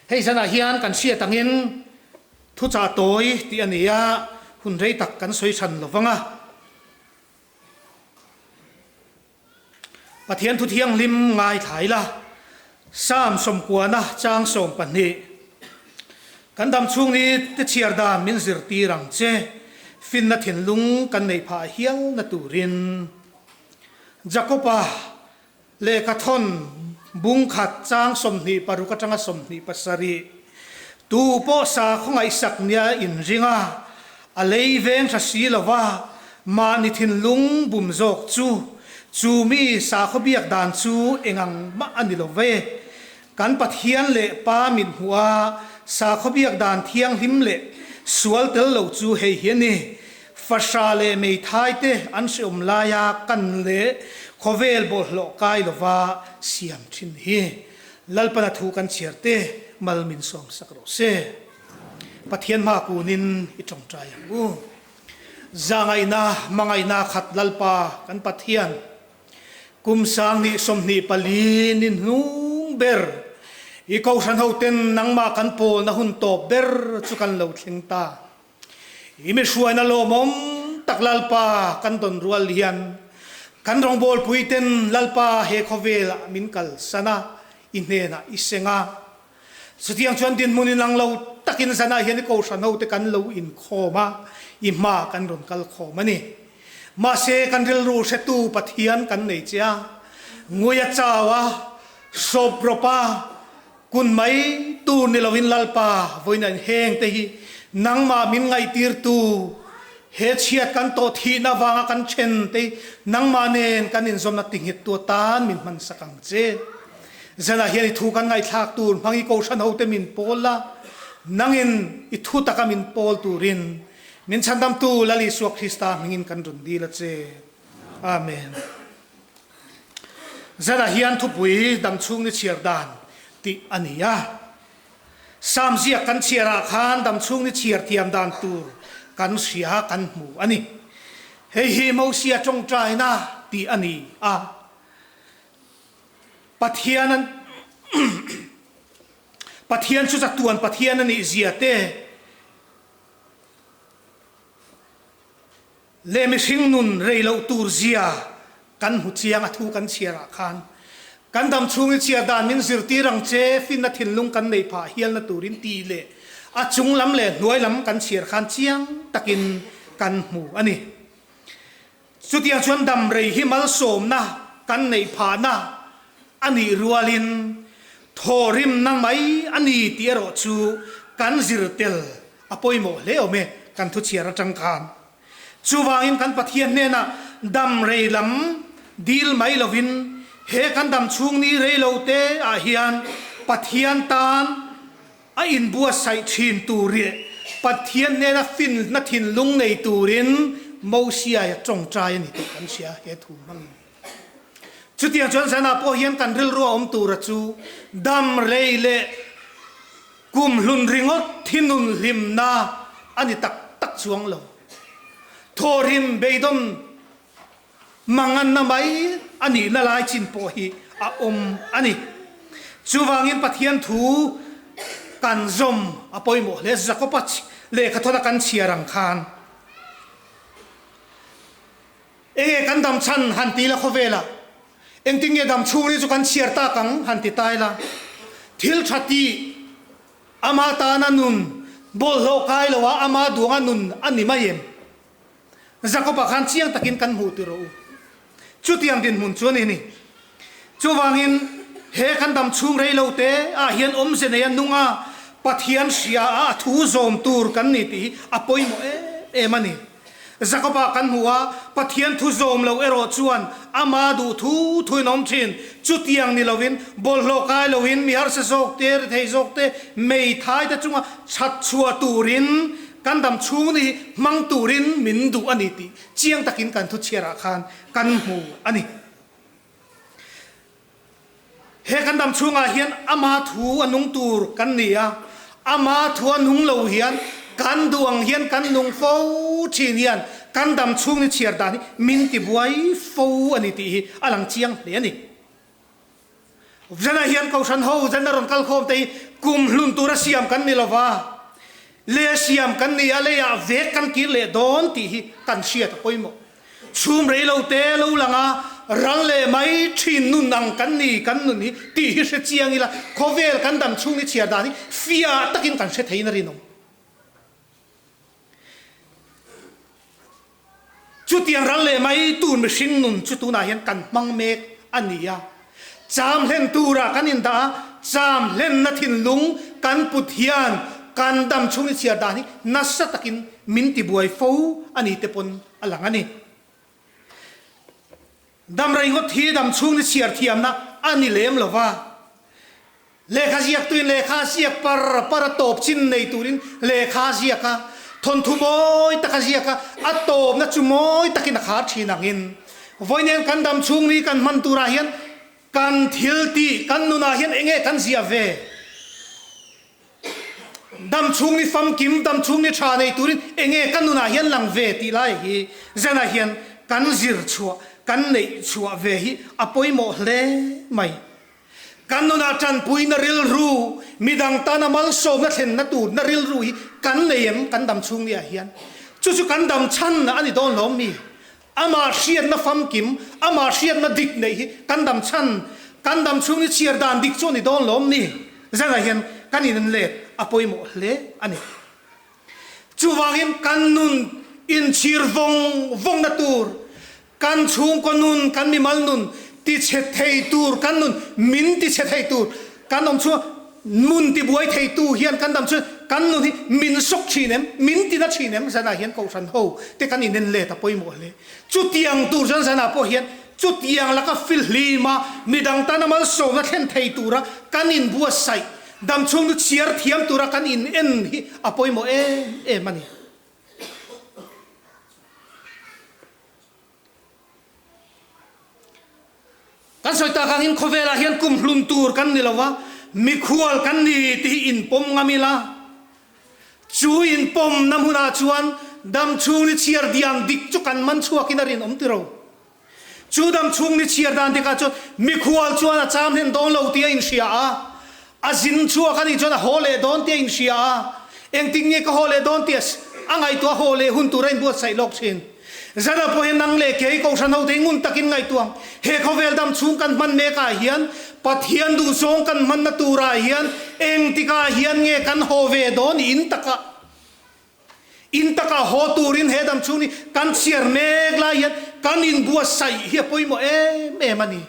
Hei zanah hian kan hriat angin thuchah tawi tih a ni a, hun rei tak kan sawi chhan lo vang a. Pathian thu thianghlim ngaithla ila, Psalm sawmkuana chang 12, Kan dam chhung ni te chhiar dan min zirtir ang che, finna thinlung kan neih phah hialna turin. Jakoba Lehkha thawn bung khat chang 26 atanga 27, Tu pawh sakhaw ngaihsak nia inring a, a lei veng tha si lo va, mahni thinlung bum zawk chu, chu mi sakhaw biak dan chu engang mah a ni lo ve. Kan Pathian leh Pa mit hmuh a, sakhaw biak dan thianghlim leh sual tel lo chu hei hi a ni. Fahra leh meithai te an hreawm laia kan leh khawvel bawlhhlawh kai lova siam thin hi Lalpana thu kan chhiar te mal min sawm sak rawh se. Pathian hma kunin i tawngtai ang u. Zahngaihna, hmangaihna khat Lalpa kan Pathian kum 2024 ni hnung ber i Kohhran hoten nangmah kan pawlna hun tawp ber chu kan lo thleng ta. I mi hruaina lawmawm tak Lalpa kan dawn rual hian kan rawngbawlpui ten Lalpa he khawvelah min kalsan a, i hnenah i seng a. Chutiang chuan dinhmun inang lo takin zanah hian i kohhran ho te kan lo inkhawm a, i hma kan rawn kal khawm a ni. Mahse kan rilru hretu Pathian kan nei che a, ngui a chau a, hrawp rawp a, Kun mai tur ni loin Lalpa vawiin an heng te hi nangmah min ngaihtirtu, he chhiat kan tawh thihna vanga kan then te hi nangmah nen kan inzawmna tinghettu atan min hmansak ang che. Zanah hian i thu kan ngaihthlak tur hmang i Kohhran hote min pawl la, nangin i thu taka min pawl turin min chhandamtu Lal Isua Krista hmingin kan rawn dil a che. Amen. Zanah hian thupui damchhung ni chhiar dan tih a ni a. Sam ziak kan chhiarah khan damchhung ni chhiar thiam dan tur kan hria kan hmu a ni. Hei hi Mosia tawngtaina tih a ni a. Pathian an Pathian chu chatuan Pathian a nih zia te, Leh mihring nun rei loh tur zia kan hmu chiang a thu kan chhiar ah khan kan dam chhung i chhiar dan min zirtir ang che finna thinlung kan neih phah hialna turin tih leh a chung lam leh hnuai lam kan chhiar khan chiang takin kan hmu a ni. Chutiang chuan dam rei hi malsawmna kan neih phahna a nih rualin thawhrimna mai a ni tih erawh chu kan zir tel A pawimawh hle awm e kan thuchhiar atang khan. Chuvangin kan Pathian hnenah dam rei lam dil mai lovin he kan dam chhung ni rei lo te ah hian Pathian tan a inbuatsaih thin tur leh Pathian hnena finna thinlung nei turin Mosiaia tawngtai a ni tih kan hria he thu hmangin. Chutiang chuan zanah pawh hian kan rilru a awm tura chu dam rei leh Kum hlun ringawt thinun hlimna a ni tak tak chuang lo. Thawhrim beidawn manganna mai a nihna lai chin pawh hi a awm a ni. Chuvangin Pathian thu kan zawm a pawimawh hle. Jakoba lehkhathawna kan chhiar ang khan enge kan dam chhan han ti la khawvelah Engtin nge dam chhung ri chu kan chhiar tak ang han ti ta ila, thil tha tih ama tana nun bawlhhlawh kai lo a ama duanga nun a ni mai em? Jakob-a khan chiang takin kan hmuh tir rawh u. Chutiang dinhmun chu a ni ni. Chuvangin he kan dam chhung rei lo te ah hian awmze nei a nung a, Pathian hria a a thu zawm tur kan ni tih hi a pawimawh em em a ni. Jakoba kan hmu a, Pathian thu zawm lo erawh chuan ama duh thu thuin awm thin. Chutiang ni lovin, bawlhhlawh kai loin mi harsa zawk te, rethei zawk te, meithai te chunga chhat chhuah turin kan dam chhung ni hi hmang turin min duh a ni tih chiang takin kan thu chhiarah khan kan hmu a ni. He kan dam chhungah hian ama thu a nung tur kan ni a, ama thu a nung lo hian kan duh ang hian kan nung fo thin hian kan dam chhung ni chhiar dan hi min ti buai fo a ni tih hi a lang chiang hle a ni. Zanah hian Kohhran ho zan a rawn kal khawm te hi kum hlun tura siam kan ni lova, leh siam kan ni a, leiah vek kan kir leh dawn tih hi kan hriat a pawimawh. Chhum rei lo te lo lang a, ral leh mai thin nun ang kan ni kan nun hi tih hi hre chiang ila, khawvel kan dam chhung ni chhiar dan hi fiah takin kan hre theiin a rinawm. Chutiang ral leh mai tur mihring nun chu tunah hian kan hmang mek a ni a. Cham hlen tura kan indah a, cham hlenna thinlung kan put hian kan dam chhung i chhiar dan hi nasa takin min tibuai fo a ni te pawn a lang a ni. Dam rei ngawt hi dam chhung ni chhiar thiamna a ni lem lo va. Lehkha ziaktuin lehkha a ziak par par a tawp chin nei turin lehkha a ziak a, thawnthu mawi tak a ziak a, a tawpna chu mawi takin a khar thin angin vawiin kan dam chhung ni kan hman turah hian kan thil tih kan nunah hian enge kan ziah ve? Dam chhung ni famkim, dam chhung ni tha nei turin enge ka nunah hian lang ve tih lai hi zanah hian kan zir chhuah, kan neih chhuah ve hi a pawimawh hle mai. Kan nunah tanpuina rilru, midang tana malsawmna thlenna turna rilru hi kan nei em kan dam chhung niah hian? Chu chu kan dam chhan a ni dawn lawm mi? Amah hriatna famkim, amah hriatna dik neih hi kan dam chhan, kan dam chhung ni chhiar dan dik chu a ni dawn lawm ni? Zanah hian kan in let a pawimawh hle a ni. Chuvangin kan nun inchhir vawng vawngna tur, kan chhungkaw nun, kan mimal nun tichhe thei tur, kan nun min tichhe thei tur, kan awm chhunga nun tibuai theitu hian kan dam chu kan nun hi min sawk thin em, min tina thin em? Zanah hian Kohhran ho te kan inen let a pawimawh hle. Chutiang tur chuan zanah pawh hian chutiang laka filhlima midang tana malsawmna thlen thei tura kan inbuatsaih Damchhung nu chhiar thiam tura kan in en hi a pawimawh em em a ni. Kan sawi tak angin khawvelah hian kum hlun tur kan ni lo va, mikhual kan ni tih hi inpawm ngam ila, chu inpawmna hmunah chuan damchhung ni chhiar diam dik chu kan man chhuakin a rinawm tiro. Chu dam chhung ni chhiar dan tikah chuan mikhual chuan a cham hlen dawn lo tih a inhria a, a zin chhuak a nih chuan a haw leh dawn tih a inhria a, engtin nge ka haw leh dawn tih a ngaihtuah haw leh hun tur a inbuatsaih lawk thin. Zana pawh hian nang leh kei Kohhran hote hi ngun takin ngaihtuah ang. He khawvel dam chhung kan hman mekah hian Pathian duhzawng kan hmanna turah hian engtikah hian nge kan haw ve dawn in takah In takah haw turin he dam chhung hi kan chhiar mek lai hian kan inbuatsaih hi a pawimawh em em a ni.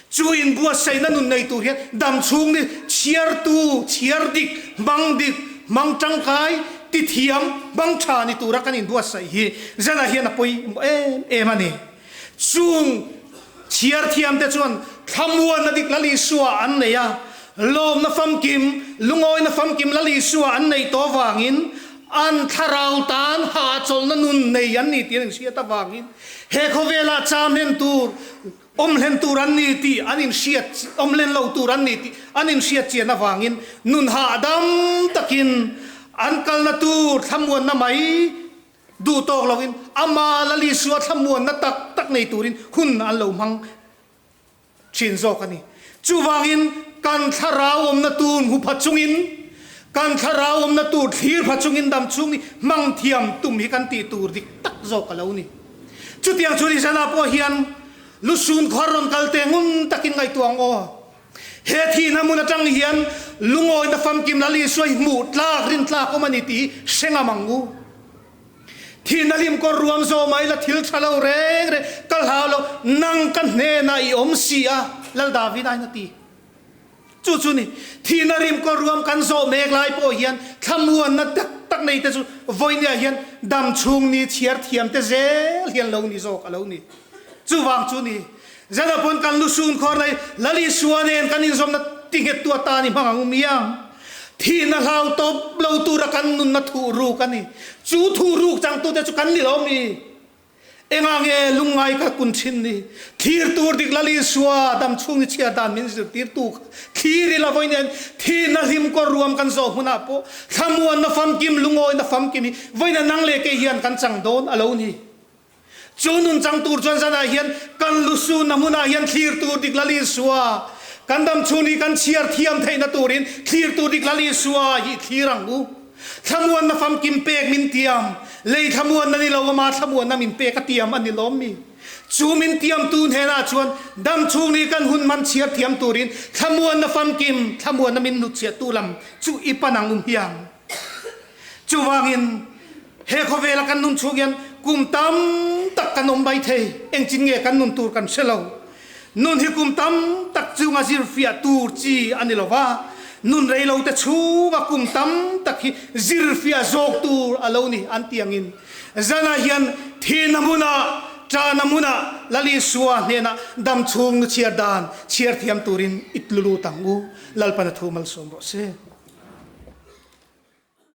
Chu inbuatsaihna nun nei tur hian dam chhung ni chhiartu, chhiar dik, hmang dik, hmang tangkai, tithiam, hmang tha ni tura kan inbuatsaih hi zanah hian a pawimawh em em a ni. Chung chhiar thiamte chuan thlamuanna dik Lal Isua an nei a, lawmna famkim, lungawina famkim Lal Isua an neih tawh avangin an thlarau tan hahchawlhna nun nei an ni tih an inhriat avangin he khawvelah cham hlen tur, awm hlen tur an ni tih an inhriat, awm hlen lo tur an ni tih an inhriat chian avangin nun hahdam takin an kalna tur thlamuanna mai Duh tawk loin ama Lal Isua thlamuanna tak tak nei turin hun an lo hmang thin zawk a ni. Chuvangin kan thlarau awmna tur hmu pha chungin, kan thlarau awmna tur thlir pha chungin dam chhung hi hmang thiam tum hi kan tih tur dik tak zawk a lo ni. Chutiang chu ni zanah pawh hian lusun khuar rawn kal te ngun takin ngaihtuah ang aw. He thihna hmun atang hian lungawina famkim Lal Isua hi hmuh tlak, rin tlak awm a ni tih hi hre ngam ang u. Thihna hlim kawr ruam zawh mai la thil tha lo reng reng ka hlau lo, nang ka hnenah i awm si a, Lal David aiin a ti. Chu chu ni, thihna rim kawr ruam kan zawh mek lai pawh hian thlamuanna tak tak nei te chu vawinia hian dam chhung ni chhiar thiam te zel hian lo ni zawk a lo ni. Chuvang chu ni, Zela pawn kan lusun khawr lai Lal Isua nen kan inzawmna tinghettu atan i hmang ang u miang. Thihna hlau tawp lo tura kan nunna thuh ruk a ni. Chu thuh ruk changtute chu kan ni lo mi? Engah nge lungngai ka kun thin ni? Thlir tur dik Lal Isua dam chhung ni chhiar dan min zirtirtu kha thlir ila vawi nen thihna hlim kawr ruam kan zawh hmunah pawh thlamuanna famkim lungawina famkim hi vawiin nang leh kei hian kan chang dawn a lo ni. Chu nunchang tur chuan zanah hian kan lusunna hmunah hian thlir tur dik Lal Isua. Kan dam chhung hi kan chhiar thiam theihna turin thlirtu dik Lal Isua hi thlir ang u. Thlamuanna famkim pek min tiam, lei thlamuanna ni lo ama thlamuanna min pek a tiam a ni lawm mi? Chu min tiamtu hnenah chuan dam chhung ni kan hun hman chhiar thiam turin thlamuanna famkim, thlamuanna min hnutchhiahtu lam chu i pan ang u hmiang. Chuvangin, he khawvela kan nun chhung hian kum tam tak kan awm mai thei, engchin nge kan nun tur kan hre lo. Nun hi kum tam tak chunga zirfiah tur chi a ni lo va, nun rei lo te chhunga kum tam tak hi zirfiah zawk tur a lo ni an ti angin, zanah hian thihna hmunah, ṭahna hmunah Lal Isua hnenah dam chhung nu chhiar dan chhiar thiam turin i tlu lut ang u. Lalpana thu malsawm rawh se.